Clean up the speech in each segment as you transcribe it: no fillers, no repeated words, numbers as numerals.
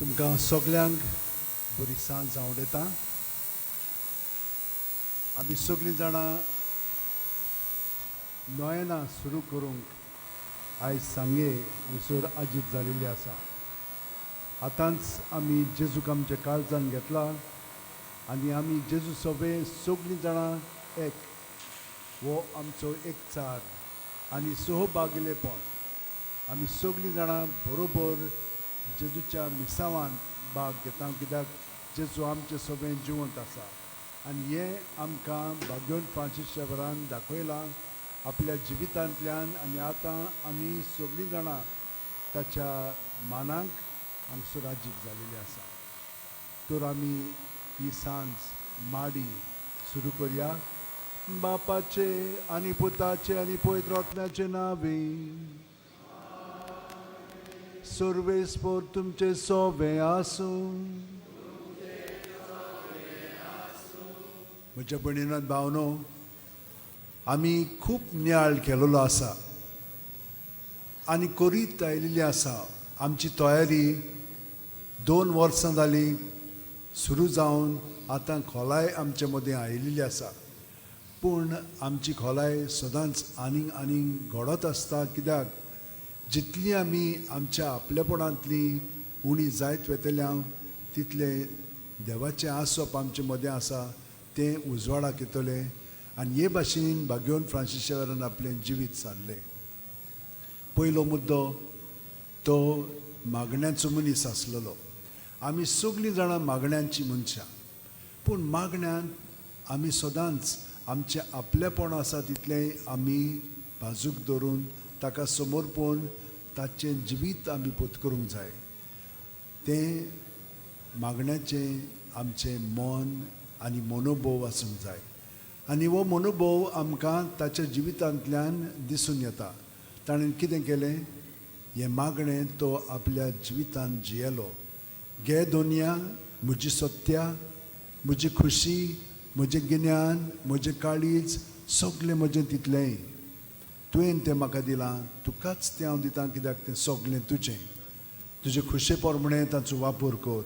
तुमकां सगल्यांक बरी सांज आवडटा. आमी सगळीं जाणां नोयेना सुरू करूंक आयज सांगे हांगसर आजीत जालेली आसा. आतांच आमी जेजूक आमच्या काळजान घेतला आनी आमी जेजू सोबे सगळीं जाणां एक, हो आमचो एकचार आनी सहभागिलेपण. आमी सगळीं जाणां बरोबर जेजूच्या मिसावान भाग घेता, कित्याक जेजू आमचे सोबें जिवंत आसा. आनी हें आमकां भाग्योन फ्रांसीस शेवरान दाखयलां आपल्या जिवितांतल्यान. आनी आतां आमी सगळीं जाणां ताच्या मानाक हांगसर राजीक जालेली आसा. तर आमी ही सांज माडी सुरू करया. बापाचे आनी पुताचे आनी पवित्र आत्म्याचे नांवे. सर्वेस्पोर तुमचे सोबे आसूं. म्हज्या भयणीन भावनो, आमी खूब नियाळ केलेलो आसा आनी करीत आयिल्ली आसा. आमची तयारी 2 वर्सां जालीं सुरू जावन आतां खोलाय आमचे मदीं आयिल्ली आसा. पूण आमची खोलाय सदांच आनीक आनीक घडत आसता, कित्याक जितली आमी आमच्या आपलेपणांतली उणी जायत वेतल्या तितलें देवाचें आसप आमचे मदें आसा तें उजवाडाक येतलें. आनी हे भाशेन भाग्योन फ्रांसीस शेवरान आपलें जिवीत सारलें. पयलो मुद्दो, तो मागण्याचो मनीस आसलेलो. आमी सगळीं जाणां मागण्यांची मनशां, पूण मागण्यांत आमी सदांच आमचें आपलेपण आसा तितलें आमी बाजूक दवरून ताका समर्पण ताचें जिवीत आमी पोत करूंक जाय. तें मागण्याचें आमचें मन आनी मनोभोव आसूंक जाय. आनी हो मनोभोव आमकां ताच्या जिवितांतल्यान दिसून येता. ताणें कितें केलें, हें मागणें तो आपल्या जिवितांत जियेलो. घे दोनया म्हजी सत्या, म्हजी खुशी, म्हजें गिन्यान, म्हजें काळीज, सगळें म्हजें तितलेंय तुवें तें म्हाका दिलां, तुकाच तें हांव दितां, कित्याक तें सगळें तुजें. तुजे खुशे प्रमाणें ताचो वापर कर.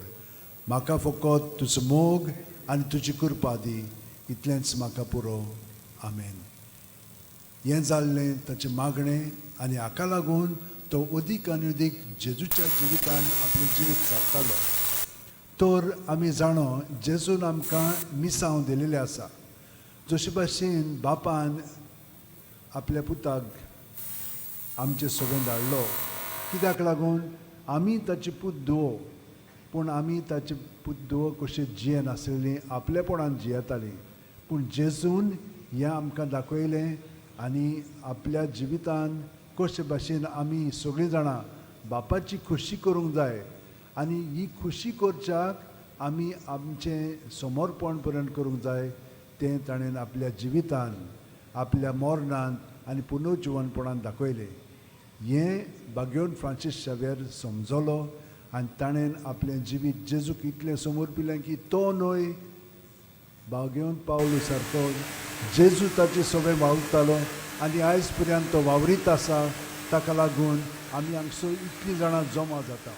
म्हाका फकत तुजो मोग आनी तुजी कृपा दी, इतलेंच म्हाका पुरो. आमेन. हें जाल्लें ताचें मागणें आनी हाका लागून तो अदीक आनी अदीक जेजूच्या जिवितान आपलें जिवीत सारतालो. तर आमी जाणो जेजून आमकां मिसांव दिलेलें आसा. जशे भाशेन बापान आपल्या पुताक आमचे सगळें धाडलो, कित्याक लागून आमी ताचे पूत धुवो. पूण आमी ताचे पूत धुवो कशें जियेनासलेलीं, आपलेपणान जियेतालीं. पूण जेजून हें आमकां दाखयलें आनी आपल्या जिवितान कशे भाशेन आमी सगळीं जाणां बापाची खुशी करूंक जाय. आनी ही खुशी करच्याक आमी आमचें समर्पण पर्यंत करूंक जाय तें ताणें आपल्या जिवितान, आपल्या मरणान आनी पुनर्जिवनपणान दाखयलें. हें भाग्योन फ्रांसीस शावेर समजलो आनी ताणें आपलें जिवीत जेजूक इतलें समर्पिलें की तो न्हय भाग्योन पावलो सारको जेजू ताचे सगळें वावुरतालो आनी आयज पर्यंत तो वावरीत आसा. ताका लागून आमी हांगसर इतलीं जाणां जमा जाता.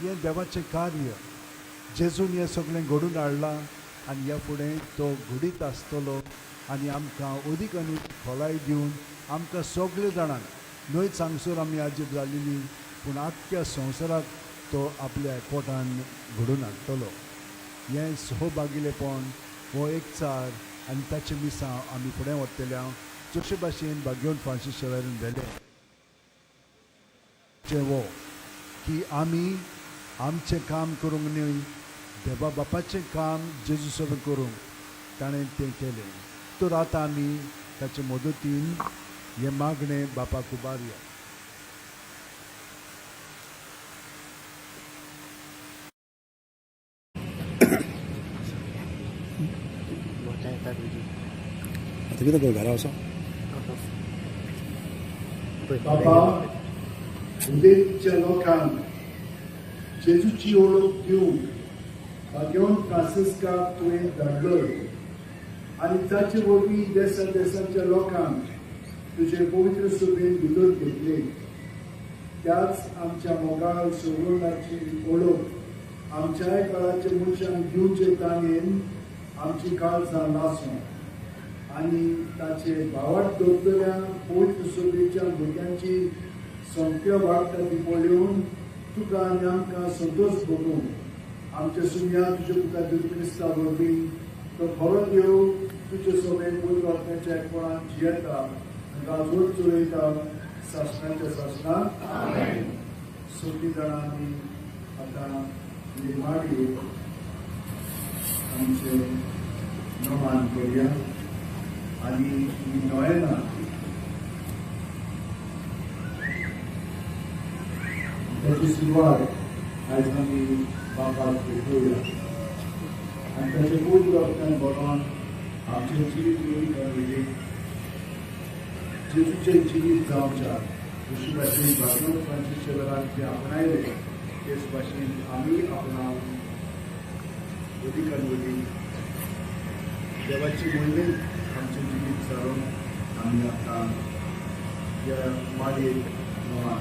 हें देवाचें कार्य. जेजून हें सगळें घडून हाडलां आनी ह्या फुडें तो घडीत आसतलो आनी आमकां अदीक आनी खोलाय दिवन आमकां सगळे जाणांक न्हयच हांगसर आमी आजीब जालेली, पूण आख्ख्या संवसाराक तो आपल्या एकवटान घडून हाडटलो. हें सहभागिलेपण, हो एकचार आनी ताचें मिसांव आमी फुडें व्हरतले. हांव जशे भाशेन भाग्योन फ्रांसीस शेवेरान व्हेलें हो की आमी आमचें काम करूंक न्हय, देवा बापाचें काम जेजू सोबें करूंक ताणें तें केलें. तर आतां आमी ताचे मदतीन हें मागणें बापाक उबारया. आतां कितें कर, घरा वचो? बाबा, उदेंतच्या लोकांक जेजूची वळख दिवंक भाग्योन फ्रांसिस्काक तुवें धाडलोय आनी ताचे वरवीं देसा देसाच्या लोकांक तुजे पवित्र सभेन भितर घेतले. त्याच आमच्या मोगाळ सोडवणाची वळख आमच्याय काळाचे मनशांक दिवचे ताणेन आमची काळजां लासूं आनी ताचे भावार्थ दवरतल्या पवित्र सभेच्या भुरग्यांची सोमक्यो वाडटा ती पळोवन तुका आनी आमकां संतोश भोगूं. आमच्या सुम्या तुज्या पुता जेजू क्रिस्ता वरवीं तो खरो देव तुजे सभेक पवित्र आत्म्याच्या एकपणान जियेता आनी राजवट चलयता सासणाच्या सासणाक. सगळीं जाणां आमी आतां माडयो आमचें नमान करुया आनी ही नोयेना ताची सुरवात आयज आमी बापाक भेटोवया आनी ताचे पवित्र आत्म्यान बरोवन आमचें जिवीत वयली जेजूचें जिवीत जावच्या जशी भाशेन भागवत फ्रांसीसच्या वेळार जे आपणायले तेच भाशेन आमी आपणावन वदीक आनी वदीक देवाची मोहिमेक आमचें जिवीत सारोवन आमी आतां ह्या माडयेक नमान.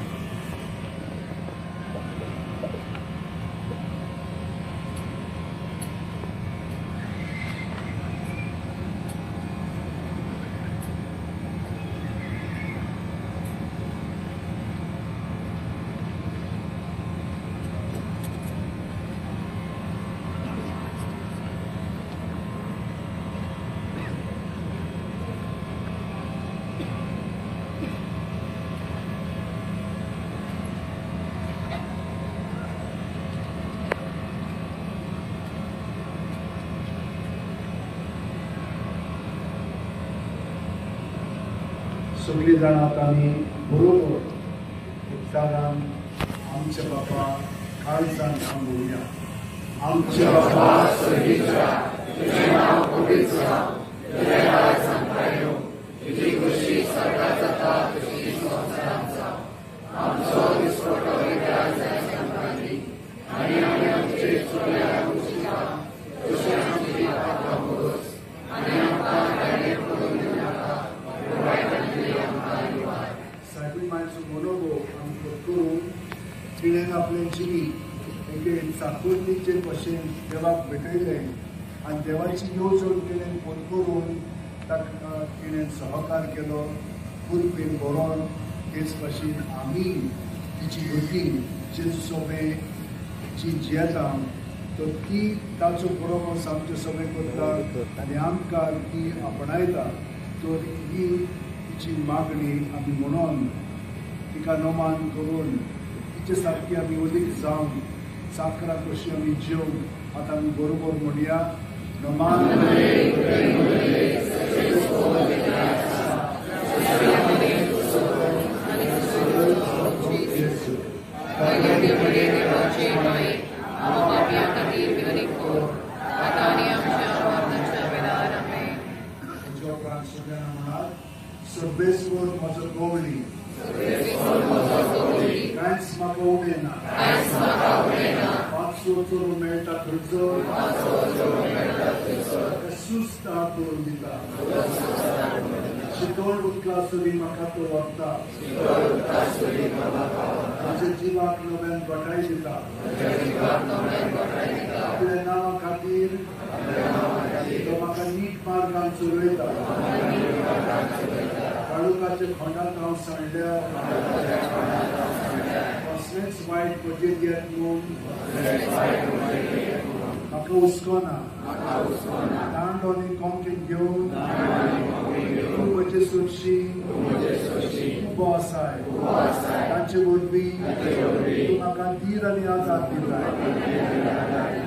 सगळीं जाणां आतां आमी बरोबर उच्चारान आमच्या बापा काळजान सांगोवया. आमच्या बापा स्वर्गीच्या, तुजें नांव पवित्र जावं, तुजें राज सामकार येवं, तुजी खुशी स्वर्गात जाता तशी संवसारांत जावं. आमचो दिसपटो इतिहास आयज आमकां दी आनी आमी आमचे चुकल्यार उचिता तशी आमची पापां पुरोस आनी आमकां कायदे पडून दिवं नाका पूण वायटांतली आमकां निवार. सायबीण मायचो मनोभोव आमी करून तिणें आपलें जिवीत एके चाकुर्णीचे भशेन देवाक भेटयलें आनी देवाची येवजण तिणें फोन करून ताका तिणें सहकार केलो कुरपेन बरोवन. तेच भाशेन आमी तिची भुरगीं जेजू सभे जी जियेता तर ती ताचो बरोबर आमचे सभे करता आनी आमकां ती आपणायता. तर ही तिची मागणी आमी म्हणून तिका नमान करून तिचे सारकी आमी अदीक जावन चाकरां कशी आमी जेवन आतां आमी बरोबर म्हणया. नमान सर्वेस्वर म्हजो गवळी, कांयच म्हाका उणें ना, पांचवो चोरू मेळटा थंयसर सुस्त हात करून दिता, शितळ उदका सरी म्हाका तो व्हरता, म्हज्या जिवाक नव्यान गोठाय दिता, आपल्या नांवा खातीर तो म्हाका नीट मार्गान चलयता, काळुकाच्या खोंडांत हांव सांडल्या कसलेंच वायट म्हजेर येत म्हूण म्हाका हुस्को ना, दांडो आनी कोंकेन घेवन तूं म्हजे सरशी उबो आसाय, तांचे वरवीं तूं म्हाका धीर आनी आदार दिताय,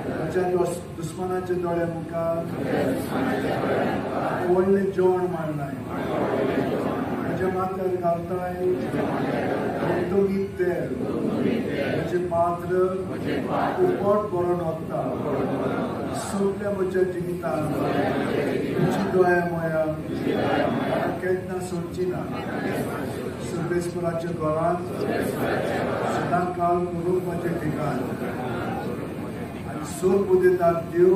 म्हज्या दुस्मनाच्या दोळ्या मुखार म्हाका व्हडलें जेवण मांडलाय, म्हज्या माथ्यार घालताय घमघमीत तेल, म्हजें पात्र उपट भरून वता, सगल्या म्हज्या जिवितांत तुजी दया माया म्हाका केन्ना सोडची ना. सर्वेस्पराच्या घरांत सदां काल करूंक म्हजें ठिकाण आनी सोद उदयतात देव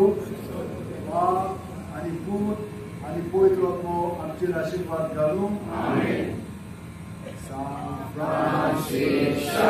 बाप आनी पूत आनी पवित्र आत्मो आमचेर आशिर्वाद घालूं. San Francisco.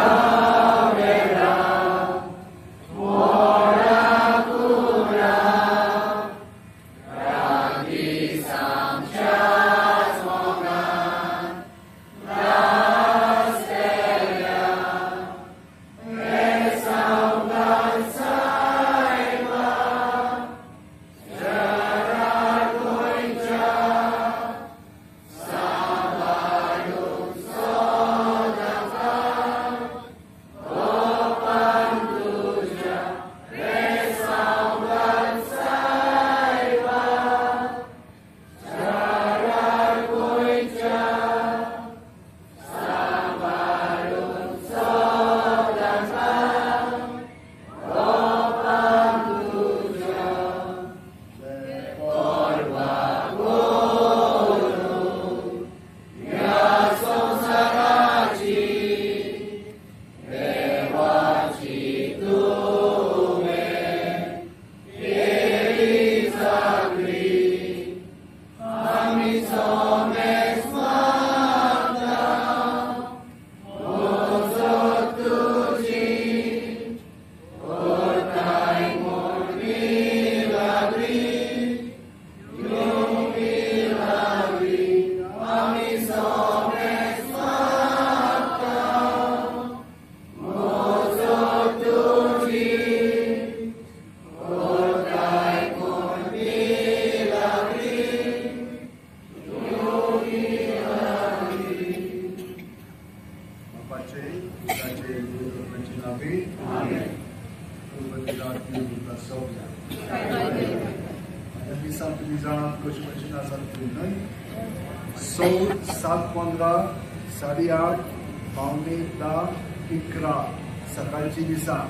च्या पिवन उरता सगळ्यांक. आतां मिसां तुमी जाणात कशी भशेन आसात ती न्हय. 6, 7:15, 8:30, 9:45, 11 सकाळची मिसां.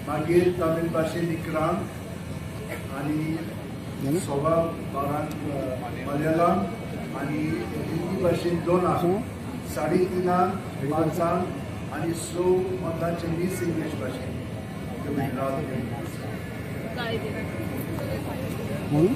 मागीर तमीळ भाशेन 11 आनी 12:15 मलयाळम आनी हिंदी भाशेन 2, 3:30, 5 आनी 6:15 मीस इंग्लीश भाशेन. म्हणून.